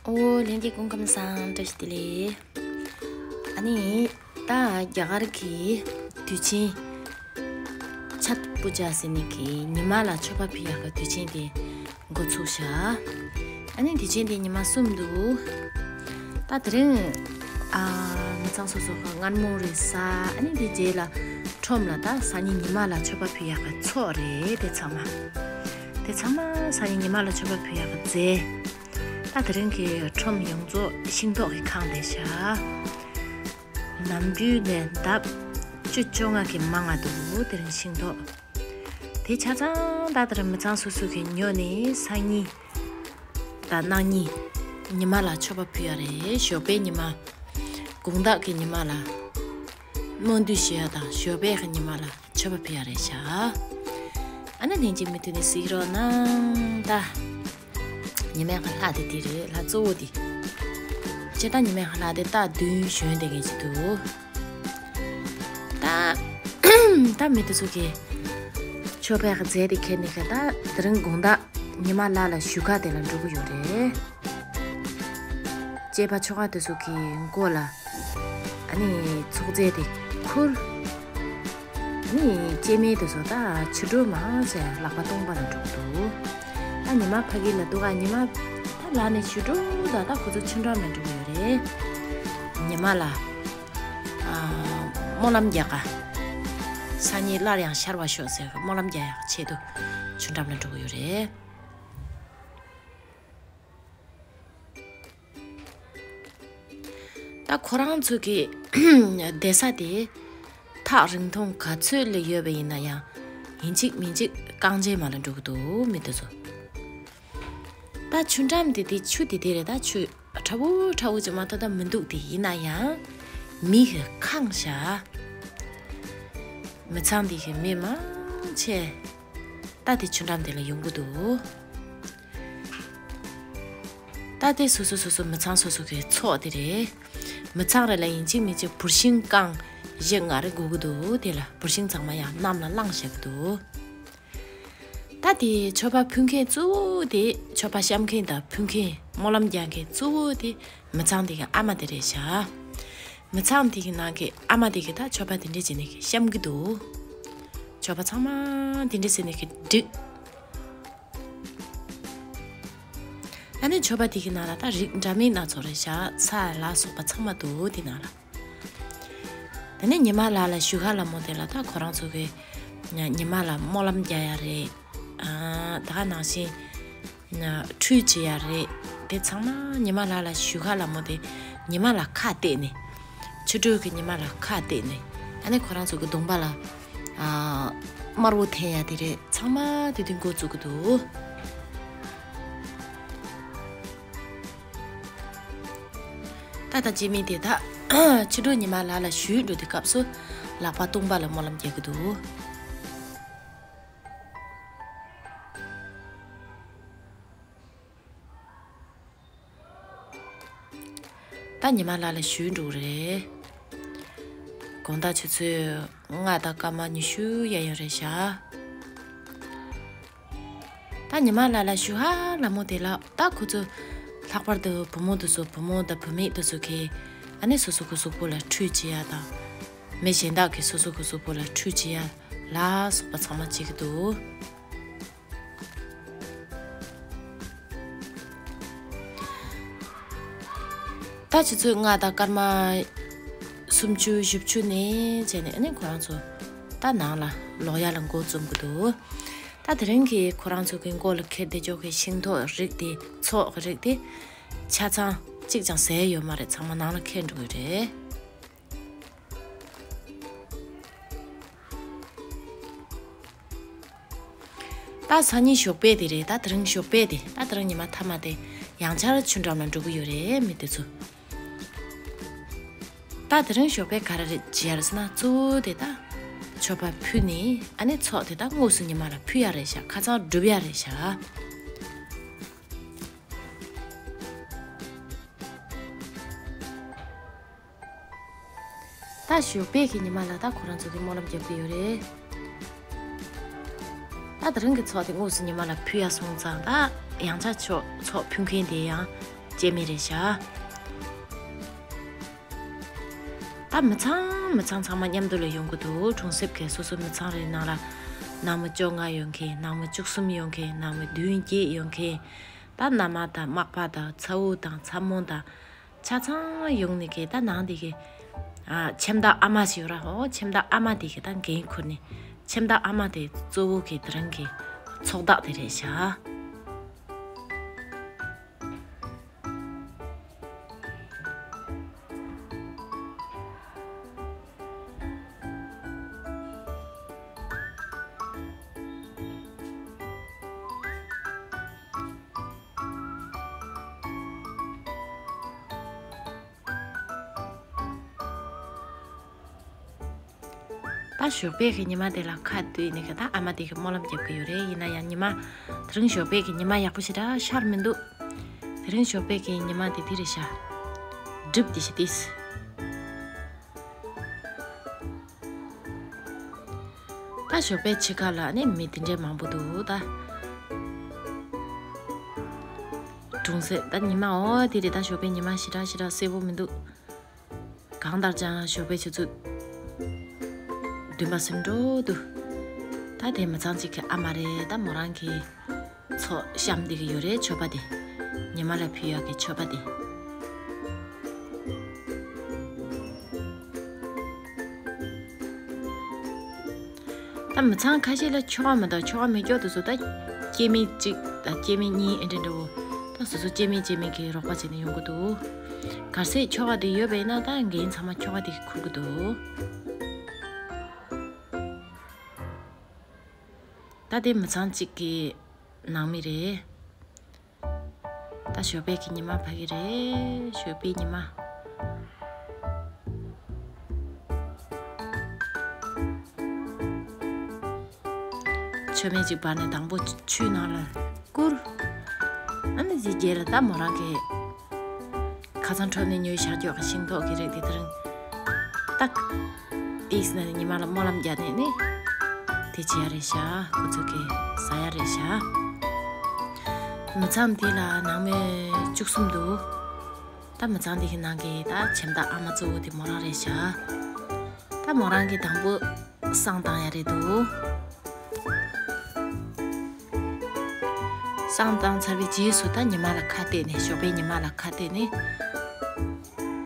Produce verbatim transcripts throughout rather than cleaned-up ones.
ཨོ། ལྷན་རྒྱས་སྐུ་ཁམས་བཟང་། བཀྲ་ཤིས་བདེ་ལེགས། ཨ་ནི་ད་རྒྱ་གར་གྱི་དུས་ཆེན་ཆཏ་པུ་ཇ་ཟེར་ནི་གི་ཉི་མ་ལ་མཆོད་པ་ཕུལ་ཡག་གི་དུས་ཆེན་དེ་འགོ་ཚུགས་ཤག་ཨ་ནི་དུས་ཆེན་དེ་ཉི་མ་གསུམ་འདུག་ད་དེ་རིང་ཨ་མི་ཚང་སོ་སོ་གི་མངར་མོ་རེད་ཟ། ཨ་ནི་དེ་རྗེས་ལ་ཁྲོམ་ལ་ད་སང་ཉིན་ཉི་མ་ལ་མཆོད་པ་ཕུལ་ཡག་གི་ཚོགས་རེད། དེ་ཚང་མ་དེ་ཚང་མ་སང་ཉིན་ཉི་མ་ལ་མཆོད་པ་ཕུལ་ཡག་གི་རྫས། ད་དེ་རིང་གི་ཁྲོམ་ཡོངས་རྫོགས་ཤིང་ཏོག་གི་ཁང་རེད་ཤག་ནམ་རྒྱུན་ལས་ལྡབ་བཅུ་བཅོ་ལྔ་གི་མང་ང་འདུག་དེ་རིང་ཤིང་ཏོག་དེ་ཆ་ཚང་ད་དེ་རིང་མི་ཚང་སོ་སོ་གི་ཉོ་ནས་སང་ཉིན་ད་གནངས་ཉིན་ཉི་མ་ལ་མཆོད་པ་ཕུལ་ཡག་རེད། ཞོགས་པའི་ཉི་མ། དགོང་དག་གི་ཉི་མ་ལ། སྨོན་འདུན་ཞུ་ཡག་དང་ཞོགས་པའི་གི་ཉི་མ་ལ་མཆོད་པ་ཕུལ་ཡག་རེད་ཤག་ཨ་ནི་ལྷན་རྒྱས་མུ་མཐུད་ནས་གཟིགས་རོགས་གནང་། ད་ཉི་མའི་གི་ལྷ་དེ་དེ་རེད། ལྷ་གཙོ་བོ་དེ། སྤྱིར་བཏང་ཉི་མའི་གི་ལྷ་དེ་ད་མདུན་བཞོན་བསྡད་མཁན་ཅིག་འདུག་ད་ད་མི་དེ་ཚོ་གིས་མཆོད་པའི་གི་རྫས་དེ་ཁྱེར་ནས་གི་ད་དེ་རིང་དགོང་དག་ཉི་མ་ལ་ལ་བཞུགས་སྒར་དེ་ལ་འགྲོ་གི་ཡོད་རེད། སྐྱེས་པ་ཆོ་ག་དེ་ཚོ་གི་མགོ་ལ་ཨ་ནི་ཚོགས་རྫས་དེ་ཁུར། ཨ་ནི་སྐྱེས་དམན་དེ་ཚོ་ད་ཆུ་དྲོད་མང་ཆེ་ལག་པ་སྟོང་པ་ལ་འགྲོ་གི་འདུག་ད་ཉི་མ་ཕ་གི་ལ་འདུག་ག་ཉི་མ་ད་ལ་ནས་ཆུ་དྲོད་ད་ད་ཁོ་ཚོ་ཆུ་འགྲམ་ལ་འགྲོ་གི་ཡོད་རེད། ཉི་མ་ལ་ཨ་སྨོན་ལམ་རྒྱག་ག་སང་ཉིན་སླར་ཡང་ཤར་བ་ཤོག་ཟེར་སྨོན་ལམ་རྒྱག་ཡག་ཆེད་དུ་ཆུ་འགྲམ་ལ་འགྲོ་གི་ཡོད་རེད། ད་ཁོ་རང་ཚོ་གི་བསྡད་ས་དེ་ཐག་རིང་ཐུང་ག་ཚོད་ལ་ཡོད་པ་ཡིན་ན་ཡང་ཡིན་གཅིག་མིན་གཅིག་རྐང་རྗེན་མ་ལ་འགྲོ་གི་འདུག་མི་དེ་ཚོ། ད་ཆུ་འགྲམ་དེ་དེ་ཆུ་དེ་དེ་རེད། ད་ཆུ་ཁྲ་བོ་ཁྲ་བོ་ཅིག་མ་གཏོགས་ད་མི་འདུག་དེ་ཡིན་ན་ཡང་མི་གི་ཁེངས་ཤག་མི་ཚང་དེ་གི་མི་མང་ཆེ་ད་དེ་ཆུ་འགྲམ་དེ་ལ་ཡོང་གི་འདུག་ད་དེ་སོ་སོ་སོ་སོ་མི་ཚང་སོ་སོ་གི་ཚོགས་དེ་རེད། མི་ཚང་རེ་ལ་ཡིན་གཅིག་མིན་གཅིག་བུར་ཤིང་རྐང་བཞི་ལྔ་རེ་དགོས་ཀྱི་འདུག་དེ་ལ་བུར་ཤིང་ཚང་མ་ཡང་གནམ་ལ་བླངས་བཞག་གི་འདུག་ད་དེ་མཆོད་པ་ཕུལ་མཁན་གཙོ་བོ་དེ་མཆོད་པ་བཤམས་མཁན་དང་ཕུལ་མཁན་སྨོན་ལམ་རྒྱག་མཁན་གཙོ་བོ་དེ་མི་ཚང་དེ་གི་ཨ་མ་དེ་རེད་ཤག་མི་ཚང་དེ་གི་ནང་གི་ཨ་མ་དེ་གི་ད་མཆོད་པ་དེ་འདྲས་བྱས་ནས་གི་བཤམས་ཀྱི་འདུག་མཆོད་པ་ཚང་མ་དེ་འདྲས་བྱས་ནས་གི་བསྒྲིགས། ཨ་ནི་མཆོད་པ་དེ་གི་ནང་ལ་ད་རིགས་འདྲ་མིན་སྣ་ཚོགས་རེད་ཤག་ཚྭ་ལ་སོགས་པ་ཚང་མ་འདུག་དེ་ནང་ལ། དེ་ནས་ཉི་མ་ལ་ལ་བཞུགས་སྒར་ལ་མོ་དེ་ལ་ད་ཁོ་རང་ཚོ་གི་ཉི་མ་ལ་སྨོན་ལམ་རྒྱག་ཡག་རེད། ཨ་ད་ག་ནང་བཞིན་ཁྲུས་བྱེད་ཡག་རེད། དེ་ཚང་མ་ཉི་མ་ལ་ལ་བཞུགས་སྒར་ལ་མོ་དེ་ཉི་མ་ལ་ཁ་གཏད་ནས་ཆུ་དྲོད་ཀྱི་ཉི་མ་ལ་ཁ་གཏད་ནས་ཨ་ནི་ཁོ་རང་ཚོ་གི་གདོང་པ་ལ་ཨ་དམར་པོ་འཐེན་ཡག་དེ་རེད། ཚང་མ་དེ་དུས་འགོ་བཙུགས་ཀྱི་འདུག་ད་ལྟ་སྐྱེས་དམན་དེ་དག་ཕྱི་དྲོ་ཉི་མ་ལ་ལ་བཞུད་འགྲོ་དུས་སྐབས་སུ་ལག་པ་སྟོང་པ་ལ་སྨོན་ལམ་རྒྱག་གི་འདུག་ད་ཉི་མ་ལ་ལ་བཞུད་འགྲོ་གི་རེད། དགོང་དག་ཆུ་ཚོད་ལྔ་དང་སྐར་མ་ཉི་ཤུ་ཡར་ཡོད་རེད་ཤག་ད་ཉི་མ་ལ་ལ་བཞུགས་སྒར་ལ་མོ་དེ་ལ་ད་ཁོ་ཚོ་ལྷག་པར་དུ་བུ་མོ་དེ་ཚོ་བུ་མོ་དང་བུད་མེད་དེ་ཚོ་གིས་ཨ་ནི་སོ་སོ་གི་གཟུགས་པོ་ལ་ཁྲུས་བྱེད་ཡག་དང་། མི་གཞན་དག་གིས་སོ་སོ་གི་གཟུགས་པོ་ལ་ཁྲུས་བྱེད་ཡག་ལ་སོགས་པ་ཚང་མ་བྱེད་ཀྱི་འདུག་ད་ཆུ་ཚོད་ལྔ་དང་སྐར་མ་སུམ་ཅུ་བཞི་བཅུ་ནས་བྱས་ནས་ཨ་ནི་ཁོ་རང་ཚོ་ད་ནང་ལ་ལོག་ཡག་ལ་འགོ་རྩོམ་གྱི་འདུག་ད་དེ་རིང་གི་ཁོ་རང་ཚོ་གི་མགོ་ལ་འཁྱེར་བསྡད་ཆོག་གི་ཤིང་ཏོག་རིགས་དེ་ཚོགས་ཀྱི་རིགས་དེ་ཆ་ཚང་གཅིག་ཀྱང་ཟད་ཡོད་མ་རེད། ཚང་མ་ནང་ལ་འཁྱེར་འགྲོ་གི་རེད། ད་སང་ཉིན་ཞོགས་པ་དེ་རེད། ད་དེ་རིང་ཞོགས་པ་དེ་ད་དེ་རིང་ཉི་མ་མཐའ་མ་དེ་ཡང་བསྐྱར་ཆུ་འགྲམ་ལ་འགྲོ་གི་ཡོད་རེད་མི་དེ་ཚོ། ད་དེ་རིང་ཞོགས་པ་ག་རེ་རེད་བྱེད་ཡག་རེད་ཟེར་ན་གཙོ་བོ་དེ་ད་མཆོད་པ་ཕུལ་ནས་ཨ་ནི་ཚོགས་དེ་ད་དངོས་སུ་ཉི་མ་ལ་ཕུལ་ཡག་རེད་ཤག་ཁ་སང་སྒྲུབ་ཡག་རེད་ཤག་ད་ཞོགས་པའི་གི་ཉི་མ་ལ་ད་ཁོ་རང་ཚོ་གི་སྨོན་ལམ་རྒྱབ་ཀྱི་ཡོད་རེད། ད་དེ་རིང་གི་ཚོགས་དེ་དངོས་སུ་ཉི་མ་ལ་ཕུལ་ཡག་སོང་ཙང་ད་ཡང་བསྐྱར་ཚོགས་ཚོགས་ཕུལ་མཁན་དེ་ཡང་ སྐྱེ་དམན་རེད་ཤག་ད་མི་ཚང་མི་ཚང་ཚང་མ་མཉམ་དུ་ལ་ཡོང་གི་འདུག་གྲོང་གསེབ་ཀྱི་སོ་སོ་མི་ཚང་རེ་ནང་ལ་ནང་མི་བཅོ་ལྔ་ཡོང་མཁན། ནང་མི་བཅུ་གསུམ་ཡོང་མཁན། ནང་མི་བདུན་བརྒྱད་ཡོང་མཁན། ད་མནའ་མ་དང་མག་པ་དང་ཚ་བོ་དང་ཚ་མོ་དང་ཆ་ཚང་ཡོང་ནས་ཀྱི་ད་ནང་དེ་གི་ཨ་ཁྱིམ་བདག་ཨ་མ་ཞིག་ཡོད་ར། ཧོ། ཁྱིམ་བདག་ཨ་མ་དེ་གི་ད་འགན་ཁུར་ནས། ཁྱིམ་བདག་ཨ་མ་དེ་གཙོ་བོ་གི་དེ་རིང་གི་ཚོགས་བདག་དེ་རེད་ཤག་ད་ཞོགས་པའི་གི་ཉི་མ་དེ་ལ་ཁ་གཏད་ནས་གི་ད་ཨ་མ་དེ་གི་སྨོན་ལམ་རྒྱབ་གི་ཡོད་རེད། ཡིན་ན་ཡང་ཉི་མ་དེ་རིང་ཞོགས་པའི་གི་ཉི་མ་ཡག་པོ་ཞེ་དྲག་ཤར་མི་འདུག་དེ་རིང་ཞོགས་པའི་གི་ཉི་མ་དེ་དེ་རེད་ཤག་སྒྲིབ་དེ་ཞིག་ཏིས། ད་ཞོགས་པའི་ཕྱི་ཁ་ལ་ནི་མི་དེ་འདྲའི་མང་པོ་འདུག་ད་གྲོང་གསེབ་ད་ཉི་མ། འོ་དེ་རེད། ད་ཞོགས་པའི་ཉི་མ་ཞེ་དྲག་ཞེ་དྲག་གསལ་པོ་མི་འདུག་གང་ལྟར་ཀྱང་ཞོགས་པའི་ཆུ་ཚོད་བདུན་པ་ཟིན་འགྲོ་འདུག་ད་དེ་མི་ཚང་གཅིག་གི་ཨ་མ་རེད། ད་མོ་རང་གི་ཚོགས་བཤམས་བསྡད་ཀྱི་ཡོད་རེད། མཆོད་པ་དེ། ཉི་མ་ལ་ཕུལ་ཡག་གི་མཆོད་པ་དེ། ད་མི་ཚང་ཁ་ཤས་ལ་ཁྱོ་ག་མི་འདུག་ཁྱོ་ག་མེད་ཀྱོག་དེ་ཚོ་ད་སྐྱེ་དམན་གཅིག་དང་སྐྱེ་དམན་གཉིས་ཨེ་འདྲ་འདྲ་བོ། ད་སོ་སོ་སྐྱེ་དམན་སྐྱེ་དམན་གྱི་རོགས་པ་བྱས་ནས་ཡོང་གི་འདུག་གལ་སྲིད་ཁྱོ་ག་དེ་ཡོད་པ་ཡིན་ན་ད་འགན་ཚང་མ་ཁྱོ་ག་དེ་གིས་ཁུར་གི་འདུག་ད་དེ་མི་ཚང་གཅིག་གི་ནང་མི་རེད། ད་ཞོགས་པའི་གི་ཉི་མ་ཕ་གི་རེད། ཞོགས་པའི་ཉི་མ། མཆོད་མེ་གཅིག་སྦར་ནས་དང་པོ་ཆུའི་ནང་ལ་བསྐུར། ཨ་ནི་དེའི་རྗེས་ལ་ད་མོ་རང་གི་ཁ་སང་འཕྲོ་ནས་ཉོས་བཞག་ཀྱོག་གི་ཤིང་ཏོག་གི་རིགས་དེ་དེ་རིང་ཏག་ཏིས་ནས་ཉི་མ་ལ་སྨོན་ལམ་རྒྱག་ནས་ནི་དེ་བྱེད་ཡ་རེད་ཤག་ཁོ་ཚོ་གི་ཟ་ཡ་རེད་ཤག་མི་ཚང་འདི་ལ་ནང་མི་བཅུ་གསུམ་འདུག་ད་མི་ཚང་འདི་གི་ནང་གི་ད་ཁྱིམ་བདག་ཨ་མ་གཙོ་བོ་དེ་མོ་རང་རེད་ཤག་ད་མོ་རང་གི་དང་པོ་བསང་བཏང་ཡ་རེད་འདུག་བསང་བཏང་ཚར་བའི་རྗེས་སུ་ད་ཉི་མ་ལ་ཁ་གཏད་ནས། ཞོགས་པའི་ཉི་མ་ལ་ཁ་གཏད་ནས་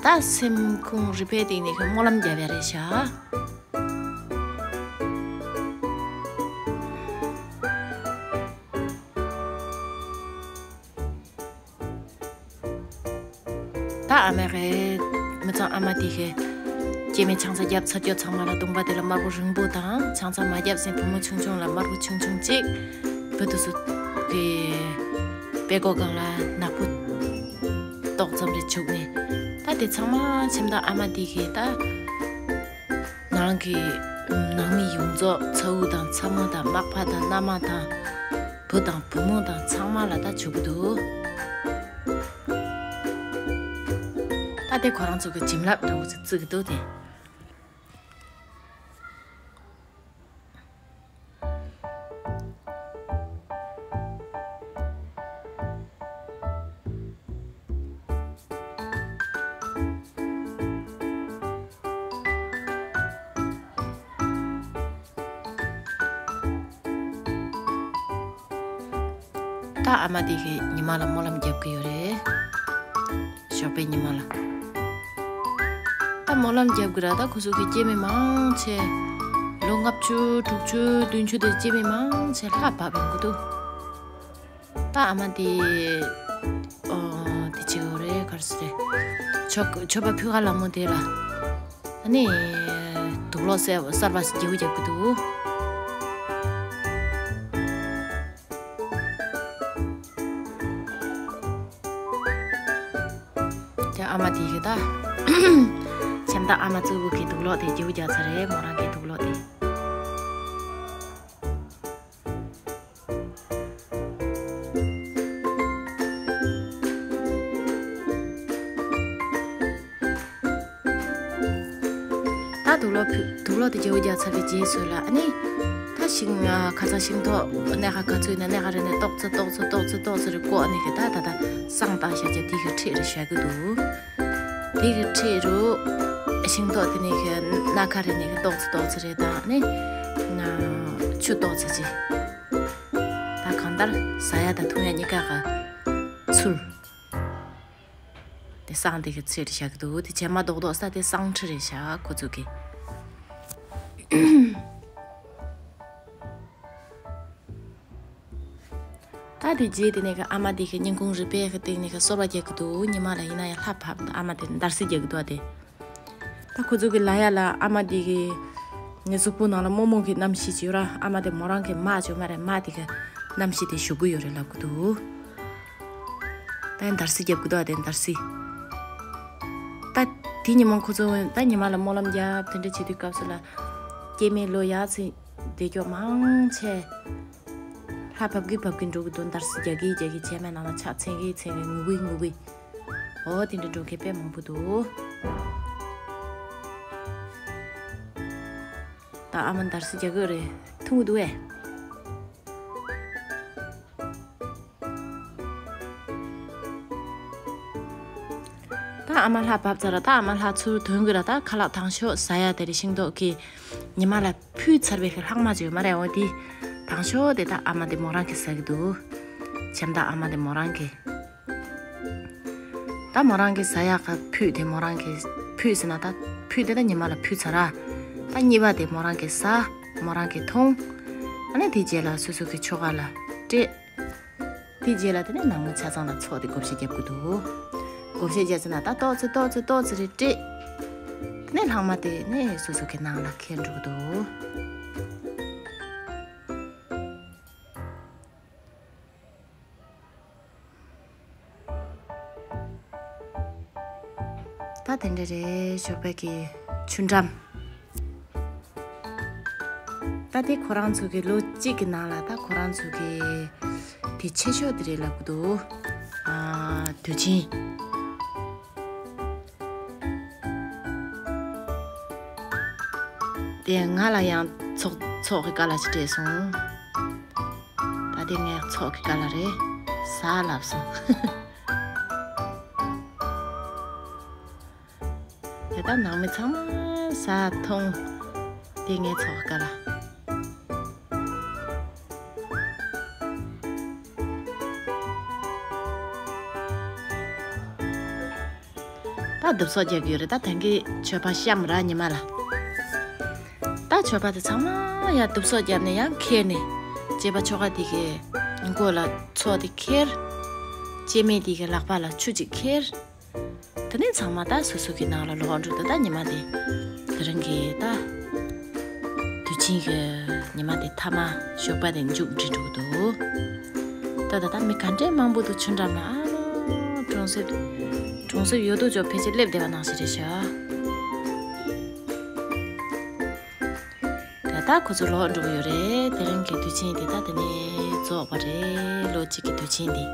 ད་སེམས་ཁོང་རི་པའི་སྟེང་ནས་ཁོས་སྨོན་ལམ་རྒྱབ་ཡ་རེད་ཤག་ད་ཨ་མའི་གི་མི་ཚང་ཨ་མ་དེ་གི་སྐྱེ་དམན་ཆང་ས་བརྒྱབ་ཚར་ཀྱོག་ཚང་མ་ལ་གདོང་པ་དེ་ལ་དམར་པོ་རིང་པོ་དང་། ཆང་ས་མ་བརྒྱབ་ཟིན་བུ་མོ་ཆུང་ཆུང་ལ་དམར་པོ་ཆུང་ཆུང་གཅིག་བུ་དེ་ཚོ་གི་པད་ཀོ་སྒང་ལ་ནག་པོ་ཏོག་ཙམ་རེ་བྱུགས་ནས། ད་དེ་ཚང་མ་ཁྱིམ་བདག་ཨ་མ་དེ་གི་ད་ནང་གི་ནང་མི་ཡོངས་རྫོགས་ཚ་བོ་དང་ཚ་མོ་དང་མག་པ་དང་མནའ་མ་དང་བུ་དང་བུ་མོ་དང་ཚང་མ་ལ་ད་བྱུག་གི་འདུག་ད་དེ་ཁོ་རང་ཚོ་གི་བྱིན་རླབས་འདྲ་བོ་ཅིག་བརྩི་གི་འདུག་དེ། ད་ཨ་མ་དེ་གིས་ཉི་མ་ལ་སྨོན་ལམ་རྒྱབ་ཀྱི་ཡོད་རེད། ཞོགས་པའི་ཉི་མ་ལ། ད་སྨོན་ལམ་རྒྱབ་ཀྱི་ར། ད་ཁོ་ཚོ་གི་སྐྱེ་དམན་མང་ཆེ་ལོ་ལྔ་བཅུ་དྲུག་ཅུ་བདུན་ཅུ་དེ་སྐྱེ་དམན་མང་ཆེ་ལྷ་བབས་ཡོང་གི་འདུག་ད་ཨ་མ་དེ་ཨོ་དེ་བྱེད་ཡོད་རེད། ག་རེ་ཟེར་རེད། མཆོད་མཆོད་པ་ཕུལ་ཁ་ལ་མོ་དེ་ལ་ཨ་ནི་དུག་ལོག་གསར་གསར་པ་བརྗེ་པོ་རྒྱབ་ཀྱི་འདུག་དེ་ཨ་མ་དེ་གི་ད་ཁྱིམ་བདག་ཨ་མ་གཙོ་བོ་གི་དུག་ལོག་དེ་བརྗེ་པོ་རྒྱག་ཚར་རེད། མོ་རང་གི་དུག་ལོག་དེ། ད་དུག་ལོག་ཕུ་དུག་ལོག་དེ་བརྗེ་པོ་རྒྱག་ཚར་བའི་རྗེས་སུ་ལ་ཨ་ནི། ད་ ཤིང་ཨ་ཁ་སང་ཤིང་ཐོག་སྣེ་ཁ་ག་ཚོད་ཡིན་ན་སྣེ་ཁ་རེ་ནས་ཏོག་ཙེ་ཏོག་ཙེ་ཏོག་ཙེ་ཏོག་ཙེ་རེ་བཀོག་ནས་གི་ད་ད་ད་སྲང་བཏགས་བཞག་ཅིག་དེ་གི་འཁྲིས་རེ་བཞག་གི་འདུག་དེ་གི་འཁྲིས་རུ་ཤིང་ཐོག་དེ་ནས་གི་སྣ་ཁ་རེ་ནས་གི་ཏོག་ཙེ་ཏོག་ཙེ་རེ་དང་ནི་ཆུ་ཏོག་ཙེ་ཅིག་ད་གང་ལྟར་ཟ་ཡ་དང་འཐུང་ཡ་གཉིས་ཀ་གི་ཚུལ། དེ་སྲང་དེ་གི་འཁྲིས་རེ་བཞག་གི་འདུག་དེ་བྱེ་མ་རྡོག་རྡོག་ས་དེ་སྲང་འཁྲིས་རེ་བཞག་ཁོ་ཚོ་གི། ད་དེ་རྗེས་དེ་ནས་གི་ཨ་མ་དེ་གི་སྙིང་ཁུང་རུས་པའི་གི་སྟེང་ནས་གི་གསོལ་བ་རྒྱག་གི་འདུག་ཉི་མ་ལ་ཡིན་ན་ཡང་ལྷ་བབས། ཨ་མ་དེ་འདར་སིག་རྒྱག་གི་འདུག་ཨ་དེ། ད་ཁོ་ཚོ་གི་ལ་ཡ་ལ་ཨ་མ་དེ་གི་ངའི་གཟུགས་པོ་ནང་ལ་རྨོ་མོ་གི་རྣམ་ཤེས་ཅིག་ཡོད་ར། ཨ་མ་དེ་མོ་རང་གི་མ་ཅིག་ཡོད་མ་རེད། མ་དེ་གི་རྣམ་ཤེས་དེ་ཞུགས་གི་ཡོད་རེད་ལབ་གི་འདུག་ད་འདར་སིག་རྒྱབ་གི་འདུག་ཨ་དེ་འདར་སིག་ད་དེ་ཉི་མ་ཁོ་ཚོ་ད་ཉི་མ་ལ་སྨོན་ལམ་རྒྱབ་དེ་འདྲ་བྱེད་དུས་སྐབས་སུ་ལ་སྐྱེ་དམན་ལོ་ཡར་ཚེ་བདེ་མཆོག་མང་ཆེ། ལྷ་བབས་ཀྱི་བབས་ཀྱི་འགྲོ་གི་འདུག་འདར་སིག་རྒྱག་གི་རྒྱག་གི་བྱེ་མའི་ནང་ལ་ཕྱག་འཚལ་གི་འཚལ་གི་ངུ་གི་ངུ་གི། འོ་དེ་འདྲ་འགྲོ་མཁན་དཔེ་མང་པོ་འདུག་ད་ཨ་མ་འདར་སིག་རྒྱག་གི་རེད། འཐུང་གི་འདུག་ཨེ། ད་ཨ་མ་ལྷ་བབས་ཚར་ར། ད་ཨ་མ་ལྷ་ཚུར་ཐོན་གི་ར། ད་ཁ་ལག་དང་ཤོག་ཟ་ཡ་དེ་རེ་ཤིང་ཏོག་གི་ཉི་མ་ལ་ཕུལ་ཚར་བའི་ལྷག་མ་ཅིག་ཡོད་མ་རེད། འོ་དེ་དང་ཤོག་དེ་ད་ཨ་མ་དེ་མོ་རང་གིས་ཟ་གི་འདུག་བྱེ་མ་རྡོག་ཨ་མ་དེ་མོ་རང་གིས། ད་མོ་རང་གིས་ཟ་ཡག་གི་ཕུད་དེ་མོ་རང་གིས་ཕུད་ཟེར་ན་ད་ཕུད་དེ་ད་ཉི་མ་ལ་ཕུལ་ཚར་ར། ད་གཉིས་པ་དེ་མོ་རང་གིས་ཟ། མོ་རང་གིས་འཐུང་། ཨ་ནི་དེ་རྗེས་ལ་སོ་སོ་གི་ཁྱོ་ག་ལ་སྤྲད། དེ་རྗེས་ལ་དེ་ནས་ནང་མི་ཆ་ཚང་ལ་ཚོགས་ཏེ་བགོ་བཤའ་རྒྱབ་གི་འདུག་བགོ་བཤའ་རྒྱབ་ཟེར་ན་ད་ཏོག་ཙེ་ཏོག་ཙེ་ཏོག་ཙེ་རེ་སྤྲད། དེ་ནས་ལྷག་མ་དེ་ནས་སོ་སོ་གི་ནང་ལ་འཁྱེར་འགྲོ་གི་འདུག་ད་དེ་འདྲ་རེད། ཞོགས་པ་གི་ཆུ་འགྲམ། ད་དེ་ཁོ་རང་ཚོ་གི་ལོ་གཅིག་གི་ནང་ལ་ད་ཁོ་རང་ཚོ་གི་དེ་ཆེ་ཤོས་དེ་རེད་ལབ་གི་འདུག་ཨ། དུས་ཆེན། དེ་ང་ལ་ཡང་ཚོགས་ཚོགས་ཀྱི་དཀའ་ལས་ཅིག་སྤྲད་སོང་། ད་དེ་ངས་ཚོགས་ཀྱི་དཀའ་ལས་རེད་ཟ་ལབ་སོང་། དེ་ད་ནང་མི་ཚང་མ་ཟ་འཐུང་། དེ་ངས་ཚོགས་ཀྱི་དཀའ་ལས། ད་བསྡུ་གསོག་རྒྱག་གི་ཡོད་རེད། ད་ད་གིན་མཆོད་པ་བཤམས་ར་ཉི་མ་ལ། ད་མཆོད་པ་དེ་ཚང་མ་ཡར་བསྡུ་གསོག་བརྒྱབ་ནས་ཡར་འཁྱེར་ནས། སྐྱེས་པ་ཁྱོ་ག་དེ་གི་མགོ་ལ་ཚོགས་དེ་འཁྱེར། སྐྱེ་དམན་དེ་གི་ལག་པ་ལ་ཆུ་ཅིག་འཁྱེར། དེ་ནས་ཚང་མ་ད་སོ་སོ་གི་ནང་ལ་ལོག་འགྲོ་འདུག་ད་ཉི་མ་དེ་དེ་རིང་གི་ད་དུས་ཆེན་གི་ཉི་མ་དེ་མཐའ་མ་ཞོགས་པ་དེ་མཇུག་སྒྲིལ་འགྲོ་གི་འདུག་ད་ད་ད་མི་ག་འདྲའི་མང་པོ་འདུག་ཆུ་འགྲམ་ལ། ཨ་ནི་གྲོང་གསེབ་གྲོང་གསེབ་ཡོད་དོ་ཅོག་ཕལ་ཆེར་སླེབས་བསྡད་པ་ནང་བཞིན་རེད་ཤག་ད་ལྟ་ཁོ་ཚོ་ལོག་འགྲོ་གི་ཡོད་རེད། དེ་རིང་གི་དུས་ཆེན་དེ་ད་དེ་ནས་རྫོགས་པ་རེད། ལོ་གཅིག་གི་དུས་ཆེན་དེ།